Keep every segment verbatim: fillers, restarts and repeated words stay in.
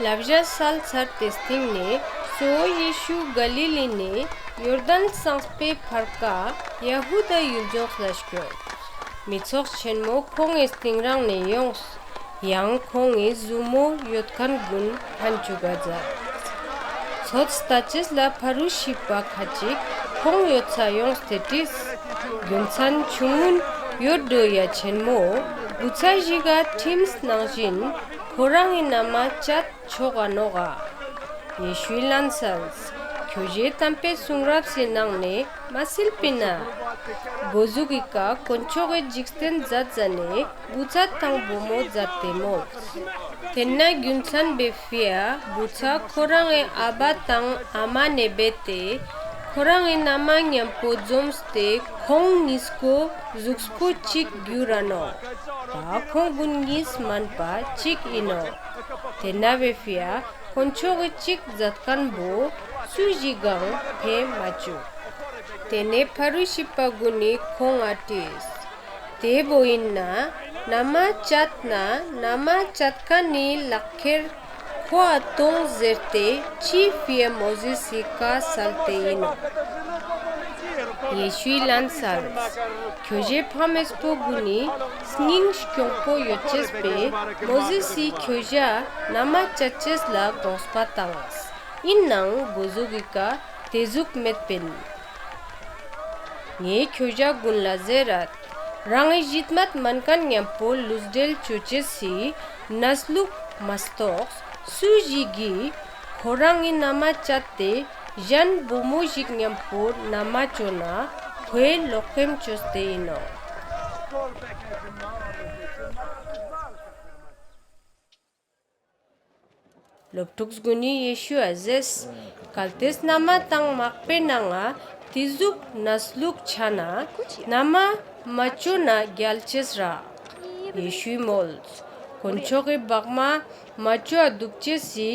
ལབ་ཞ་སལ་ཚར་ཏེ་སྟིང་ནེ་གཙོ་བོ་ཡེ་ཤུ་ག་ལི་ལི་ནེ་ཡོར་དན་ལྩངས་པོའེ་ཕར་ཀ་ཡ་ཧུ་དཱ་ཡུལ་ཇོངས་ལ་སྐྱོད། མི་ཚོགས་ཆེན་མོ་ཁོང་ངི་སྟིང་རང་ནེ་ཡོངས། ཡང་ཁོང་ངི་ཟུར་མོ་ཡོད་ཁན་གུན་ཕན་ཅུག་ག་ཛདས། ཚོད་ལྟ་ཅེས་ལ་ཕ་རུ་ཤི་པ་ཁ་ཅིག་ཁོང་ཡོད་ས་ཡོངས་ཏེ་དྲིས། གྱུན་ཚན་ཆུང་ངུན་ཡོད་དྲོ་ཡ་ཆེན་མོ་བུ་ཚ་ཞིག་ག་ཁྲིམས་ནང་ཞིན་ཁོ་རང་ངི་ན་མ་ཅད་ཆོག་ག་ནོག་ག། ཡེ་ཤུའི་ལན་སལས། ཁྱོ་ཞའེ་ཏམ་པའེ་སུང་རབས་སི་ནང་ནེ་མ་སིལ་པིན་ན། གོ་ཟུག་གི་ཀ་དཀོན་མཆོག་གི་ཇིག་རྟེན་ཛད་ཟ་ནེ་བུ་ཚ་དང་བུ་མོ་ཛད་དེ་མོལས། ཏེན་ན་གྱུན་ཚན་བོའེ་ཕིའ་བུ་ཚ་ཁོ་རང་ངི་ཨ་བ་དང་ཨ་མ་ནེ་བེད་དེ་ཁོ་རང་ངི་ན་མ་ཉམ་པོ་ཛོམས་ཏེ་ཁོང་ཉིས་ཀོ་ཟུགས་པོ་ཅིག་གྱུར་ར་ནོག། ཏ་ཁོང་གུན་ཉིས་མན་པ་ཅིག་ཨིན་ནོག། ཏེན་ན་བོའེ་ཕིའ་དཀོན་མཆོག་གི་ཅིག་ཛད་ཁན་བོ་སུ་ཞིག་གང་ཕེ་མ་ཅུག། ཏེ་ནེ་ཕ་རུ་ཤི་པ་གུན་ནི་ཁོང་ང་དྲིས། ཏེ་བོ་ཨིན་ན་ན་མ་ཅད་ན་ན་མ་ཅད་ཁན་ནི་ལག་ཁྱེར་ཁོའ་ཏོང་ཟེར་ཏེ་ཅིའི་ཕིའ་མོ་ཟེས་སི་ཀའ་སལ་ཏེ་ཨིན་ནོག། ཡེ་ཤུའི་ལན་སལས། ཁྱོ་ཞའེ་ཕ་མེས་པོ་གུན་ནི་སྙིང་སྐྱོང་པོ་ཡོད་ཅེས་པོའེ་མོ་ཟེས་སི་ཁྱོ་ཞའ་ན་མ་ཅད་ཅེས་ལ་གོངས་པ་ཏངས། ཨིན་ནའང་གོ་ཟུག་གི་ཀ་ཏེ་ཟུག་མེད་པིན། ངའེ་ཁྱོ་ཞ་གུན་ལ་ཟེར་རད། རང་ངི་ཞིད་མད་མན་ཁན་ཉམ་པོ་ལུས་བྲེལ་ཅོ་ཅེས་སི་ནས་ལུག་མ་ཏོགས་སུ་ཞིག་གི་ཁོ་རང་ངི་ན་མ་ཅད་དེ་ཞན་བུ་མོ་ཞིག་ཉམ་པོ་ན་མ་ཅོ་ན་ཁོའེ་ལོག་ཀེམ་ཅོས་ཏེ་ཨིན་ནོག། ལོབ་ཕྲུགས་གུན་ནི་ཡེ་ཤུའ་ཟེརས། གལ་ཏེས་ན་མ་དང་མག་པའེ་ནང་ང་ཏེ་ཟུག་ནས་ལུག་ཆ་ན་ན་མ་མ་ཅོ་ན་གྱལ་ཅེས་རག། ཡེ་ཤུའི་མོལས། དཀོན་མཆོག་གི་བག་མ་མ་ཅོའ་དུག་ཅེས་སི་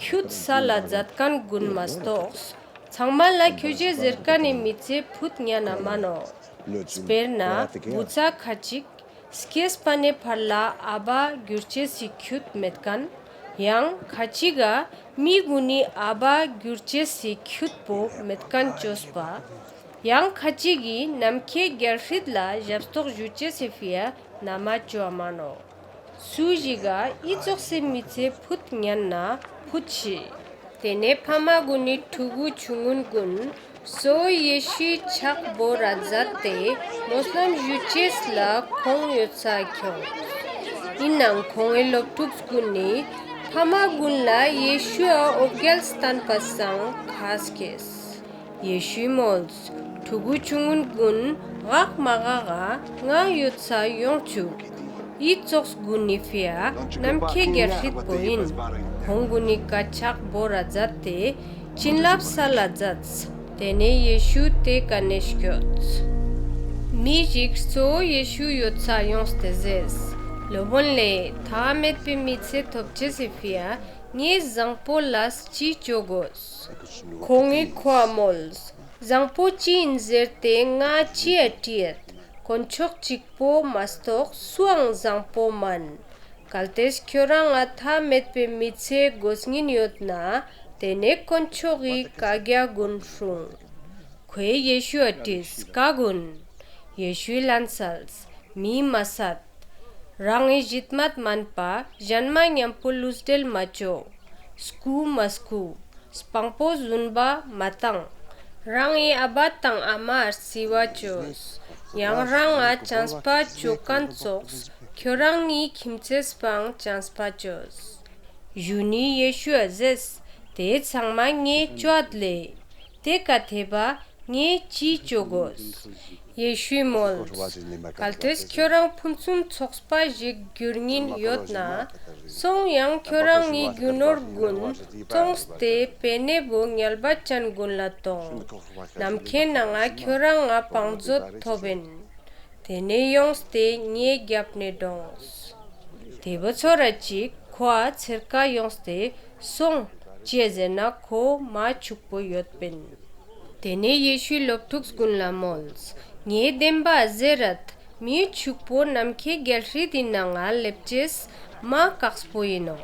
ཁྱུད་སལ་ལ་ཛད་ཁན་གུན་མ་ཏོགས་ཚང་མ་ལ་ཁྱོ་ཞའེ་ཟེར་ཁན་ནི་མི་ཚེ་ཕུད་ཉན་ན་མ་ནོག། སྤེར་ན་བུ་ཚ་ཁ་ཅིག་སྐྱེས་པ་ནེ་ཕར་ལ་ཨ་བ་གྱུར་ཅེས་སི་ཁྱུད་མེད་ཁན། ཡང་ཁ་ཅིག་ག་མི་གུན་ནི་ཨ་བ་གྱུར་ཅེས་སི་ཁྱུད་པོ་མེད་ཁན་ཅོས་པ། ཡང་ཁ་ཅིག་གི་ནམ་ཁའེ་གྱལ་སྲིད་ལ་ཞབ་སྟོག་ཞུ་ཅེས་སི་ཕིའ་ན་མ་ཅོའ་མ་ནོག། སུ་ཞིག་ག་འི་ཙོགས་སི་མི་ཚེ་ཕུད་ཉན་ན་ཕུད་ཤིག། ཏེ་ནེ་ཕ་མ་གུན་ནི་ཕྲུ་གུ་ཆུང་ངུན་གུན་གཙོ་བོ་ཡེ་ཤུའི་ཆག་བོར་ར་ཛད་དེ་མོས་ལམ་ཞུ་ཅེས་ལ་ཁོང་ཡོད་ས་ཁྱོངས། ཨིན་ནའང་ཁོང་ངི་ལོབ་ཕྲུགས་གུན་ནི་ཕ་མ་གུན་ལ་ཡེ་ཤུའ་འོ་བརྒྱལ་སྟན་པ་སང་ཁ་སྐྱེས། ཡེ་ཤུའི་མོལས། ཕྲུ་གུ་ཆུང་ངུན་གུན་ངག་མ་ངག་ག་ང་ཡོད་ས་ཡོང་ཅུག། འི་ཙོགས་གུན་ནི་ཕིའ་ནམ་ཁའེ་གྱལ་སྲིད་པོ་ཨིན། ཁོང་གུན་ནི་ཀ་ཆག་བོར་ར་ཛད་དེ་ཅིན་ལབས་སལ་ལ་ཛདས། ཏེ་ནེ་ཡེ་ཤུ་ཏེ་ཀ་ནེ་སྐྱོད། མི་ཞིག་གཙོ་བོ་ཡེ་ཤུ་ཡོད་ས་ཡོངས་ཏེ་ཟེརས། ལོབ་པོན་ལེ་ཐའ་མེད་པའེ་མི་ཚེ་ཐོབ་ཅེས་སི་ཕིའ་ངའེ་ཟང་པོ་ལས་ཅི་ཅོ་གོས། ཁོང་ངི་ཁོའ་མོལས། ཟང་པོ་ཅི་ཨིན་ཟེར་ཏེ་ངའ་ཅིའ་དྲིའད། དཀོན་མཆོག་ཅིག་པོ་མ་ཏོགས་སུའང་ཟང་པོ་མན། གལ་ཏེས་ཁྱོ་རང་ང་ཐའ་མེད་པའེ་མི་ཚེ་གོ་སྙིང་ཡོད་ན་ཏེ་ནེ་དཀོན་མཆོག་གི་ཀའ་གྱ་གུན་སྲུང་། ཁོའེ་ཡེ་ཤུའ་དྲིས་ཀ་གུན། ཡེ་ཤུའི་ལན་སལས། མི་མ་སད། རང་ངི་ཞིད་མད་མན་པ་ཞན་མ་ཉམ་པོ་ལུས་བྲེལ་མ་ཅོ། སྐུ་མ་སྐུ། སྤང་པོ་ཟུན་པ་མ་ཏང་། རང་ངི་ཨ་བ་དང་ཨ་མའ་རྩི་བ་ཅོས། ཡང་རང་ང་ཅམས་པ་ཅོ་ཁན་ཙོགས་ཁྱོ་རང་ངི་ཁྱིམ་ཚེས་པའང་ཅམས་པ་ཅོས། ཞུ་ནི་ཡེ་ཤུའ་ཟེརས། ཏེ་ཚང་མ་ངའེ་ཅོའད་ལེ། ཏེ་ཀ་ཐེ་བ་ངའེ་ཅི་ཅོ་གོས། ཡེ་ཤུའི་མོལས། གལ་ཏེས་ཁྱོ་རང་ཕུན་སུམ་ཚོགས་པ་ཞིག་གྱུར་སྙིང་ཡོད་ན་སོང་ཡང་ཁྱོ་རང་ངི་གྱུ་ནོར་གུན་ཏོངས་ཏེ་པེ་ནེ་བོ་ཉལ་བ་ཅན་གུན་ལ་ཏོང་། ནམ་ཁའེ་ནང་ང་ཁྱོ་རང་ང་བང་ཛོད་ཐོབ་ཨིན། ཏེ་ནེ་ཡོངས་ཏེ་ངའེ་གྱབ་ནེ་དྲོངས། ཏེ་བོ་ཚོར་ར་ཅིག་ཁོའ་ཚེར་ཀ་ཡོངས་ཏེ་སོང་ཅིའ་ཟེར་ན་ཁོ་མ་ཕྱུག་པོ་ཡོད་པིན། ཏེ་ནེ་ཡེ་ཤུའི་ལོབ་ཕྲུགས་གུན་ལ་མོལས། ངའེ་དེན་བ་ཟེར་རད། མི་ཕྱུག་པོ་ནམ་ཁའེ་གྱལ་སྲིད་དི་ནང་ང་ལེབ་ཅེས་མ་ཀགས་པོ་ཨིན་ནོག།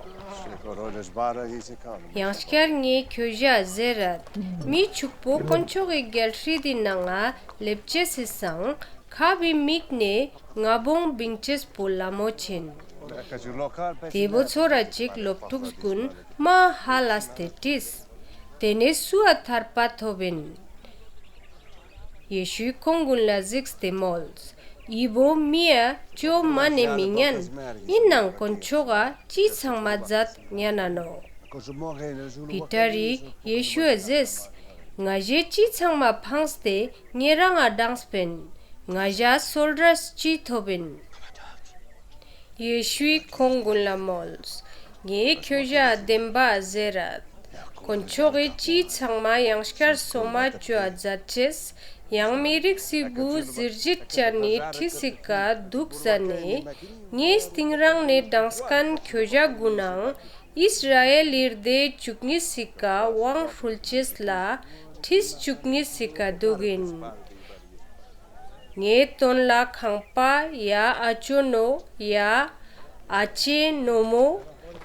ཡང་སྐྱར་ངས་ཁྱོ་ཞའ་ཟེར་རད། མི་ཕྱུག་པོ་དཀོན་མཆོག་གི་གྱལ་སྲིད་དི་ནང་ང་ལེབ་ཅེས་སི་སང་ཁབ་བི་མིག་ནེ་ང་བོང་བིང་ཅེས་པོ་ལ་མོ་ཆེན། ཏེ་བོ་ཚོར་ར་ཅིག་ལོབ་ཕྲུགས་གུན་མ་ཧ་ལས་ཏེ་དྲིས། ཏེ་ནེ་སུའ་ཐར་པ་ཐོབ་ཨིན། ཡེ་ཤུའི་ཁོང་གུན་ལ་ཟིགས་ཏེ་མོལས། འི་བོ་མིའ་ཅོ་མ་ནེ་མི་ཉན། ཨིན་ནའང་དཀོན་མཆོག་ག་ཅི་ཚང་མ་ཛད་ཉན་ན་ནོག། པི་ཏར་རི་ཡེ་ཤུའ་ཟེརས། ང་ཞའེ་ཅི་ཚང་མ་ཕངས་ཏེ་ཉེ་རང་ང་ཌངས་པིན། ང་ཞའ་སོལ་རས་ཅི་ཐོབ་ཨིན། ཡེ་ཤུའི་ཁོང་གུན་ལ་མོལས། ངས་ཁྱོ་ཞའ་དེན་བ་ཟེར་རད། དཀོན་མཆོག་གི་ཅི་ཚང་མ་ཡང་སྐྱར་སོ་མ་ཅོའ་ཛད་ཅེས་ཡང་མི་རིགས་སི་བུ་ཟི་རྗིད་ཅན་ནི་ཁྲི་སི་ཀ་དུག་ཟ་ནེ་ངའེ་སྟིང་རང་ནེ་ཌངས་ཁན་ཁྱོ་ཞ་གུན་ནའང་ཨིས་ར་ཨེལ་ལི་སྡེ་རྕུག་ཉིས་སི་ཀ་ཝང་ཧྲུལ་ཅེས་ལ་ཁྲིས་རྕུག་ཉིས་སི་ཀ་དུག་ཨིན། ངའེ་དོན་ལ་ཁང་པ་ཡ་ཨ་ཅོ་ནོ་ཡ་ཨ་ཅེ་ནོ་མོ་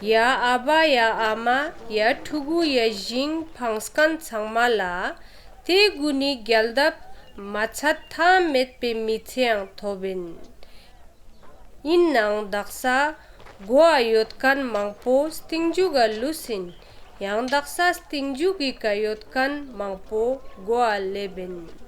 ཡ་ཨ་བ་ཡ་ཨ་མ་ཡ་ཕྲུ་གུ་ཡ་ཞིང་ཕངས་ཁན་ཚང་མ་ལ་ཏེ་གུན་ནི་གྱལ་ལྡབ་མ་ཚད་ཐའ་མེད་པའེ་མི་ཚེའང་ཐོབ་ཨིན། ཨིན་ནའང་དག་ས་གོའ་ཡོད་ཁན་མང་པོ་སྟིང་ཇུག་ག་ལུས་ཨིན། ཡང་དག་ས་སྟིང་ཇུག་གི་ཀ་ཡོད་ཁན་མང་པོ་གོའ་ལེབ་ཨིན།